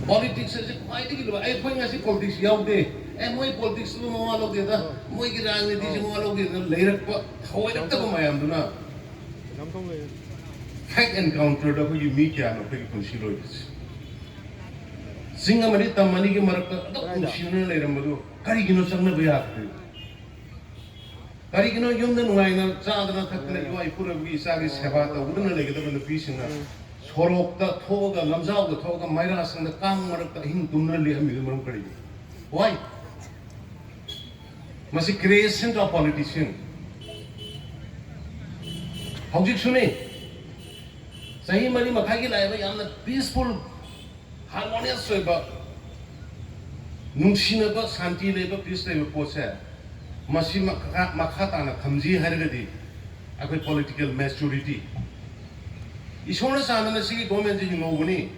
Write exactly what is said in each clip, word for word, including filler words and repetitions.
Politics ꯑꯁꯤ ꯈ꯭ꯋꯥꯏꯗꯒꯤ ꯂꯨꯕ꯫ ꯑꯩꯈꯣꯏ ꯉꯁꯤ ꯄꯣꯂꯤꯇꯤꯛꯁ ꯌꯥꯎꯗꯦ, ꯑꯦ, ꯃꯣꯏ ꯄꯣꯂꯤꯇꯤꯛꯁꯇꯨ ꯃꯋꯥ ꯂꯧꯗꯦꯗ, ꯃꯣꯏꯒꯤ ꯔꯥꯖꯅꯤꯇꯤꯁꯤ ꯃꯋꯥ ꯂꯧꯗꯦꯗꯅ ꯂꯩꯔꯛꯄ ꯊꯑꯣꯏꯔꯛꯇꯕ ꯃꯌꯥꯝꯗꯨꯅ ꯐꯦꯛ ꯑꯦꯟꯀꯥꯎꯟꯇꯔꯗ ꯑꯩꯈꯣꯏꯒꯤ ꯃꯤ ꯀꯌꯥꯅꯣ ꯑꯩꯈꯣꯏꯒꯤ ꯄꯨꯟꯁꯤ ꯂꯣꯏꯔꯤꯁꯦ꯫ ꯆꯤꯡ ꯑꯃꯗꯤ ꯇꯝ ꯑꯅꯤꯒꯤ ꯃꯔꯛꯇ ꯑꯗꯨꯝ ꯅꯨꯡꯁꯤꯅꯅ ꯂꯩꯔꯝꯕꯗꯨ ꯀꯔꯤꯒꯤꯅꯣ ꯆꯪꯅꯕ ꯌꯥꯗ꯭ꯔꯤꯗꯨ? ꯀꯔꯤꯒꯤꯅꯣ ꯌꯨꯝꯗ ꯅꯨꯡꯉꯥꯏꯅ ꯆꯥꯗꯅ ꯊꯛꯇꯅ ꯏꯋꯥ ꯏꯄꯨꯔꯣꯏꯕꯒꯤ ꯏꯆꯥꯒꯤ ꯁꯦꯕꯥ ꯇꯧꯗꯨꯅ ꯂꯩꯒꯗꯕ ꯅꯨꯄꯤꯁꯤꯡꯅ ꯁꯣꯔꯣꯛꯇ ꯊꯣꯛꯑꯒ, ꯂꯝꯖꯥꯎꯗ ꯊꯣꯛꯑꯒ, ꯃꯩꯔꯥꯁꯪꯗ ꯀꯥꯡ ꯃꯔꯛꯇ ꯑꯍꯤꯡ ꯇꯨꯝꯗꯨꯅ ꯂꯦꯛꯍꯟꯕꯤꯗꯨ ꯃꯔꯝ ꯀꯔꯤꯒꯤꯅꯣ? Why? ꯃꯁꯤ creation of politician꯫ ꯍꯧꯖꯤꯛꯁꯨꯅꯤ, ꯆꯍꯤ ꯃꯔꯤ ꯃꯈꯥꯏꯒꯤ ꯂꯥꯛꯏꯕ ꯌꯥꯝꯅ peaceful, harmonious ꯑꯣꯏꯕ, ꯅꯨꯡꯁꯤꯅꯕ, ꯁꯥꯟꯇꯤ ꯂꯩꯕ, ꯄꯤꯁ ꯂꯩꯕ ꯄꯣꯠꯁꯦ, ꯃꯁꯤ ꯃꯈꯥ, ꯃꯈꯥ ꯇꯥꯅ ꯊꯝꯁꯤ ꯍꯥꯏꯔꯒꯗꯤ ꯑꯩꯈꯣꯏ ꯄꯣꯂꯤꯇꯤꯀꯦꯜ ꯃꯦꯆꯨꯔꯤꯇꯤ, ꯏꯁꯣꯔꯅ ꯆꯥꯟꯗꯅ ꯁꯤꯒꯤ ꯒꯣꯔꯃꯦꯟꯁꯦ ꯍꯤꯡꯍꯧꯕꯅꯤ꯫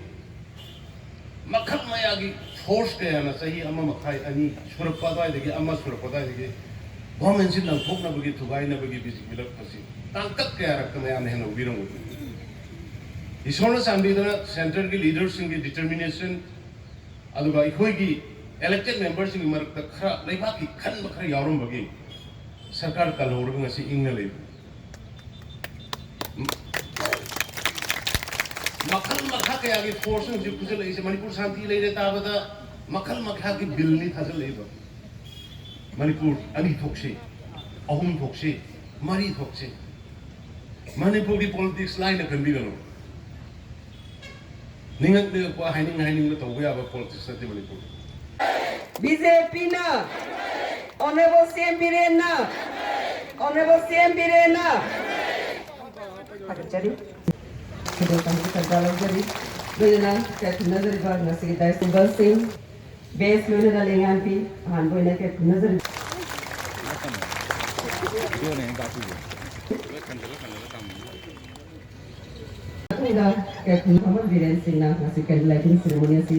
ꯃꯈꯜ ꯃꯌꯥꯒꯤ ꯐꯣꯔꯁ ꯀꯌꯥꯅ ꯆꯍꯤ ꯑꯃ ꯃꯈꯥꯏ, ꯑꯅꯤ ꯁꯨꯔꯛꯄ ꯑꯗꯨꯋꯥꯏꯗꯒꯤ, ꯑꯃ ꯁꯨꯔꯛꯄ ꯑꯗꯨꯋꯥꯏꯗꯒꯤ ꯒꯣꯔꯃꯦꯟꯁꯤ ꯂꯪꯊꯣꯛꯅꯕꯒꯤ, ꯊꯨꯒꯥꯏꯅꯕꯒꯤ ꯕꯤꯖꯤꯕꯤꯂꯛ ꯑꯁꯤ ꯇꯥꯡꯀꯛ ꯀꯌꯥꯔꯛꯇ ꯃꯌꯥꯝꯅ ꯍꯦꯟꯅ ꯎꯕꯤꯔꯝꯒꯅꯤ꯫ ꯏꯁꯣꯔꯅ ꯆꯥꯟꯕꯤꯗꯨꯅ ꯁꯦꯟꯇꯔꯒꯤ ꯂꯤꯗꯔꯁꯤꯡꯒꯤ ꯗꯤꯇꯔꯃꯤꯅꯦꯁꯟ, ꯑꯗꯨꯒ ꯑꯩꯈꯣꯏꯒꯤ ꯏꯂꯦꯛꯇꯦꯗ ꯃꯦꯝꯕꯔꯁꯤꯡꯒꯤ ꯃꯔꯛꯇ ꯈꯔ ꯂꯩꯕꯥꯛꯀꯤ ꯈꯟꯕ ꯈꯔ ꯌꯥꯎꯔꯝꯕꯒꯤ ꯁꯔꯀꯥꯔ ꯀꯜꯍꯧꯔꯒ ꯉꯁꯤ ꯏꯪꯅ ꯂꯩꯕ꯫ ꯃꯈꯜ ꯃꯈꯥ ꯀꯌꯥꯒꯤ ꯐꯣꯔꯁꯁꯤꯡ ꯍꯧꯖꯤꯛ ꯐꯨꯖꯜꯂꯛꯏꯁꯦ, ꯃꯅꯤꯄꯨꯔ ꯁꯥꯟꯇꯤ ꯂꯩꯔꯦ ꯇꯥꯕꯗ ꯃꯈꯜ ꯃꯈꯥꯒꯤ ꯕꯤꯜꯅꯤ ꯊꯥꯖꯤꯜꯂꯛꯏꯕ꯫ ꯃꯅꯤꯄꯨꯔ ꯑꯅꯤ ꯊꯣꯛꯁꯤ, ꯑꯍꯨꯝ ꯊꯣꯛꯁꯤ, ꯃꯔꯤ ꯊꯣꯛꯁꯤ꯫ ꯃꯅꯤꯄꯨꯔꯒꯤ ꯄꯣꯂꯤꯇꯤꯛꯁ ꯂꯥꯏꯅ ꯈꯟꯕꯤꯒꯅꯨ꯫ ꯅꯤꯡꯉꯛ ꯅꯤꯡꯉꯛꯄ, ꯍꯥꯏꯅꯤꯡ ꯍꯥꯏꯅꯤꯡꯕ ꯇꯧꯕ ꯌꯥꯕ ꯄꯣꯂꯤꯇꯤꯛꯁ ꯅꯠꯇꯦ ꯃꯅꯤꯄꯨꯔ꯫ ꯕꯤ ꯖꯦ ꯄꯤꯅ, ꯑꯣꯅꯔꯦꯕꯜ ꯁꯤ ꯑꯦꯝ ꯕꯤꯔꯦꯟꯅ, ꯑꯣꯅꯔꯦꯕꯜ ꯁꯤ ꯑꯦꯝ ꯕꯤꯔꯦꯟꯅ꯫ ꯊꯥꯒꯠꯆꯔꯤ꯫ ꯁꯦꯟꯗꯣꯛ ꯄꯥꯝꯕꯤ ꯁꯔꯨꯛ ꯂꯧꯖꯔꯤ꯫ ꯂꯣꯏꯅꯅ ꯏꯀꯥꯏ ꯈꯨꯝꯅꯖꯔꯤꯕ ꯉꯁꯤꯒꯤ ꯗꯥꯏꯁ ꯃꯦꯝꯕꯔꯁꯤꯡ, ꯕꯦꯁ ꯂꯣꯏꯅꯅ ꯂꯦꯡꯌꯥꯟꯕꯤ, ꯑꯍꯥꯟꯕ ꯑꯣꯏꯅ ꯏꯀꯥꯏ ꯈꯨꯝꯅꯖꯔꯤ꯫ ꯃꯇꯨꯡꯗ ꯏꯀꯥꯏ ꯈꯨꯝꯅ ꯐꯝꯕ ꯕꯤꯔꯦꯟꯁꯤꯡꯅ ꯉꯁꯤ ꯀꯦꯟꯗꯜ ꯂꯥꯏꯇꯤꯡ ꯁꯦꯔꯦꯃꯣꯅꯤ ꯑꯁꯤ